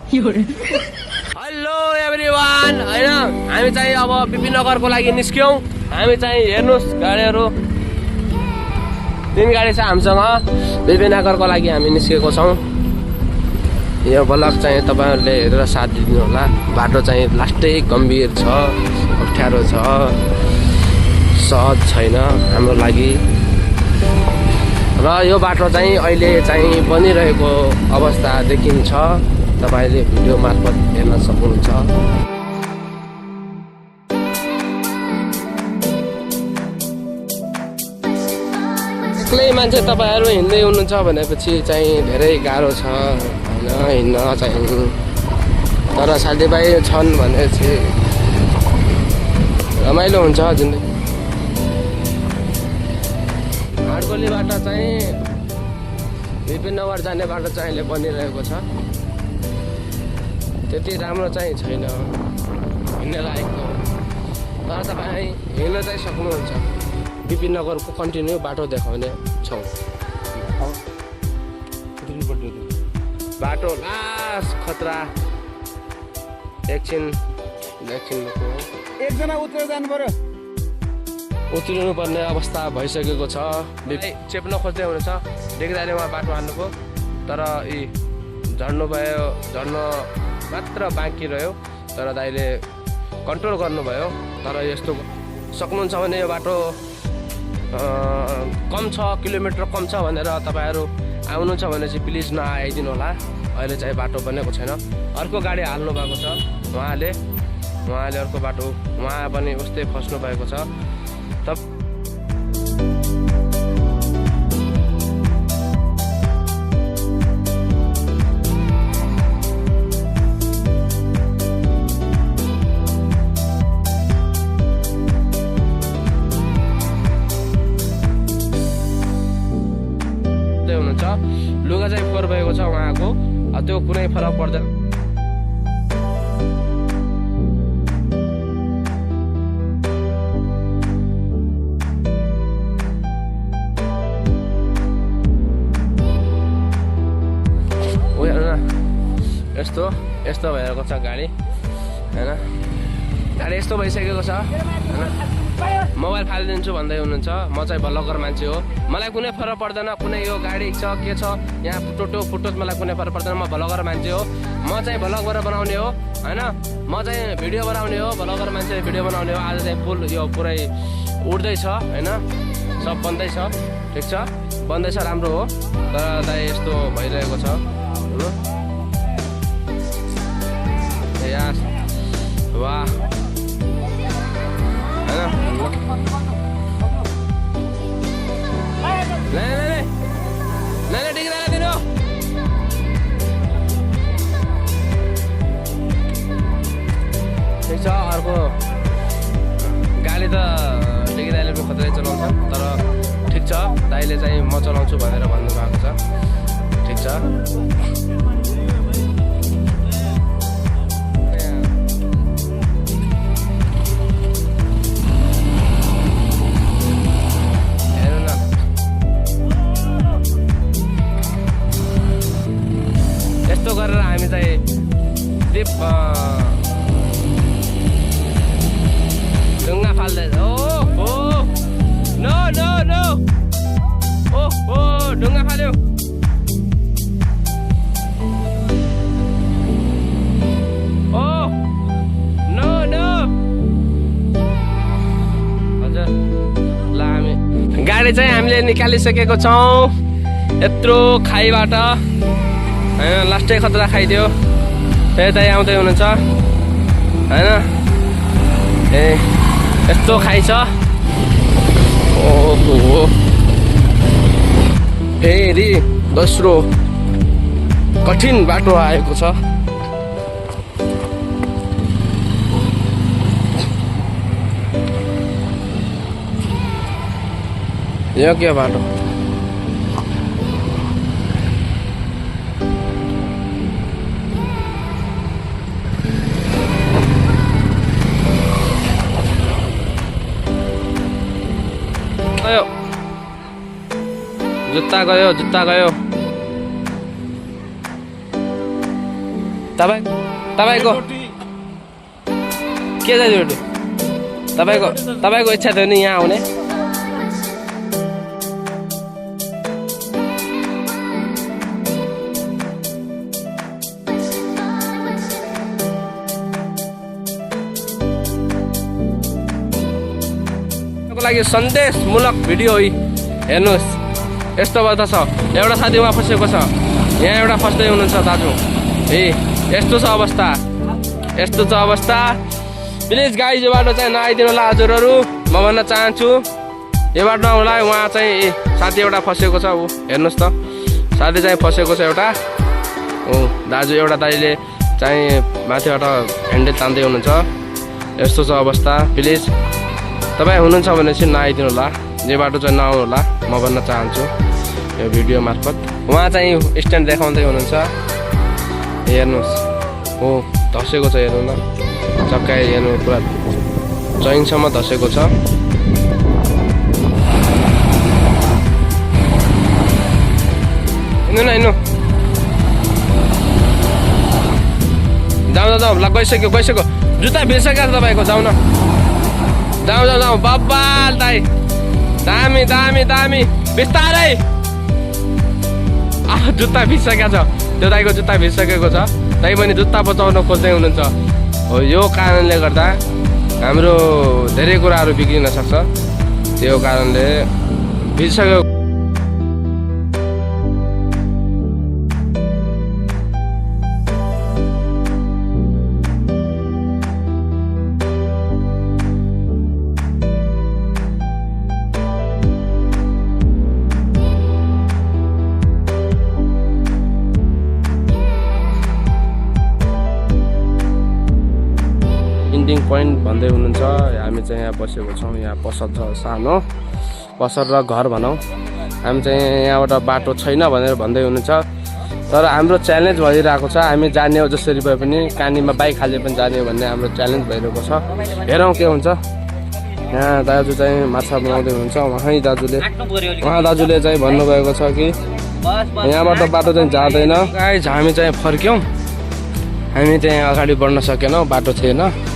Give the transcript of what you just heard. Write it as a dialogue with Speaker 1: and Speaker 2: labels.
Speaker 1: hello everyone हैन हामी चाहिँ अब विपिनगरको लागि निस्क्यौं हामी चाहिँ हेर्नुस् गाडीहरु तीन गाडी छ हामीसँग विपिनगरको लागि हामी निस्केको छौं यो ब्लग चाहिँ तपाईहरुले हेरेर साथ दिनु होला बाटो चाहिँ लास्टै गम्भीर छ अप्ठ्यारो छ सहज छैन हाम्रो लागि र यो बाटो चाहिँ अहिले चाहिँ बनिरहेको अवस्था देखिन्छ तपाईले भिडियो मार्फत हेर्न सक्नुहुन्छ एक्लै मान्छे तपाईहरु हिँड्दै हुनुहुन्छ भनेपछि चाहिँ धेरै गाह्रो छ हैन हिँड्न चाहिँ तर साथीभाइ छन् भनेपछि रमाइलो हुन्छ जिन्दगी हाडगोलीबाट चाहिँ विपिनगर जाने बाटो चाहिँ अहिले बनिरहेको छ त्यति राम्रो चाहिँ छैन हिँड्न लायकको तर तपाईँ हिँड्न चाहिँ सक्नुहुन्छ विपिनगरको कन्टिन्यू बाटो देखाउने छौँ बाटो लास्ट खतरा एकछिन
Speaker 2: एकजना उत्रेर जानु पर्यो
Speaker 1: उत्रिनु पर्ने अवस्था भइसकेको छ चेप्न खोज्दै हुनुहुन्छ देख्दाखेरि उहाँ बाटो हाल्नुको तर यी झर्नु मात्र बाँकी रह्यो तर दाइले कन्ट्रोल गर्नुभयो तर यस्तो सक्नुहुन्छ भने यो बाटो कम छ किलोमिटर कम छ भनेर तपाईहरु आउनुहुन्छ भने चाहिँ प्लिज नआइदिनु होला अहिले चाहिँ बाटो बनेको छैन अर्को गाडी हाल्नु भएको छ उहाँले अर्को बाटो उहाँ पनि उस्तै फस्नु भएको छ लुगा चाहिँ फोहोर भएको छ उहाँको त्यो कुनै फरक पर्दैन यस्तो भएको छ गाडी हैन गाडी यस्तो भइसकेको छ हैन मोबाइल फालिदिन्छु भन्दै हुनुहुन्छ म चाहिँ भ्लगर मान्छे हो मलाई कुनै फरक पर्दैन कुनै यो गाडी छ के छ यहाँ फुटोज मलाई कुनै फरक पर्दैन म भ्लगर मान्छे हो म चाहिँ भ्लगबाट बनाउने हो हैन म चाहिँ भिडियो बनाउने हो भ्लगर मान्छे भिडियो बनाउने हो आज चाहिँ फुल यो पुरै उड्दैछ हैन सब बन्दै छ ठीक छ बन्दै छ राम्रो हो तर दाइ यस्तो भइरहेको छ यार वाह नहीं ठीक है दिनो ठीक छ अर्को गाडी त डिगी दाइले पनि खतरै चलाउँछ तर ठीक छ दाइले चाहिँ म चलाउँछु भनेर भन्नु भएको छ ठीक छ गरेर हामी चाहिँ दिप ढुङ्गा फाल्दै नो ढुङ्गा फाल्यो नो हजुर ल हामी गाडी चाहिँ हामीले निकालिसकेको छौँ यत्रो खाइबाट हैन लास्टै खतरा खाइदियो यतै आउँदै हुनुहुन्छ हैन ए यस्तो खाइ छ ओहो फेरि दोस्रो कठिन बाटो आएको छ यो के बाटो जुत्ता गयो तपाईँको के चाहिँ रोटी तपाईँको इच्छा थियो नि यहाँ आउने लागि सन्देशमूलक भिडियो हो हेर्नुहोस् यस्तो बाटो छ एउटा साथी उहाँ फसेको छ यहाँ एउटा फस्दै हुनुहुन्छ दाजु यस्तो छ अवस्था प्लिज गाइज यो बाटो चाहिँ नआइदिनु होला हजुरहरू म भन्न चाहन्छु यो बाटो नआउला उहाँ चाहिँ साथी एउटा फसेको छ ऊ हेर्नुहोस् त साथी चाहिँ फसेको छ एउटा दाजु एउटा दाइले चाहिँ माथिबाट ह्यान्डल तान्दै हुनुहुन्छ यस्तो छ अवस्था प्लिज तपाईँ हुनुहुन्छ भने चाहिँ नआइदिनु होला यो बाटो चाहिँ नआउनु होला म भन्न चाहन्छु यो भिडियो मार्फत उहाँ चाहिँ स्ट्यान्ड देखाउँदै हुनुहुन्छ हेर्नुहोस् हो धसेको छ हेर्नु न चक्का हेर्नु पुरा चैनसम्म धसेको छ हिँड्नु न हिँड्नु जाउँ ल गइसक्यो जुत्ता भिर्सक्यो तपाईँको जाउँ न जाउँ बब्बाल दाइ दामी बिस्तारै जुत्ता भिर्सकेको छ त्यो दाइको जुत्ता भिर्सकेको छ दाइ पनि जुत्ता बचाउन खोज्दै हुनुहुन्छ हो यो कारणले गर्दा हाम्रो धेरै कुराहरू बिग्रिन सक्छ त्यो कारणले भिर्सकेको इन्डिङ पोइन्ट भन्दै हुनुहुन्छ हामी चाहिँ यहाँ बसेको छौँ यहाँ पसल छ सानो पसल र घर भनौँ हामी चाहिँ यहाँबाट बाटो छैन भनेर भन्दै हुनुहुन्छ तर हाम्रो च्यालेन्ज भइरहेको छ हामी जाने हो जसरी भए पनि कानीमा बाइक हाले पनि जाने हो भन्ने हाम्रो च्यालेन्ज भइरहेको छ हेरौँ के हुन्छ यहाँ दाजु चाहिँ माछा बनाउँदै हुनुहुन्छ उहाँ दाजुले चाहिँ भन्नुभएको छ कि यहाँबाट बाटो चाहिँ जाँदैन गाइस हामी चाहिँ फर्क्यौँ हामी चाहिँ अगाडि बढ्न सकेनौँ बाटो थिएन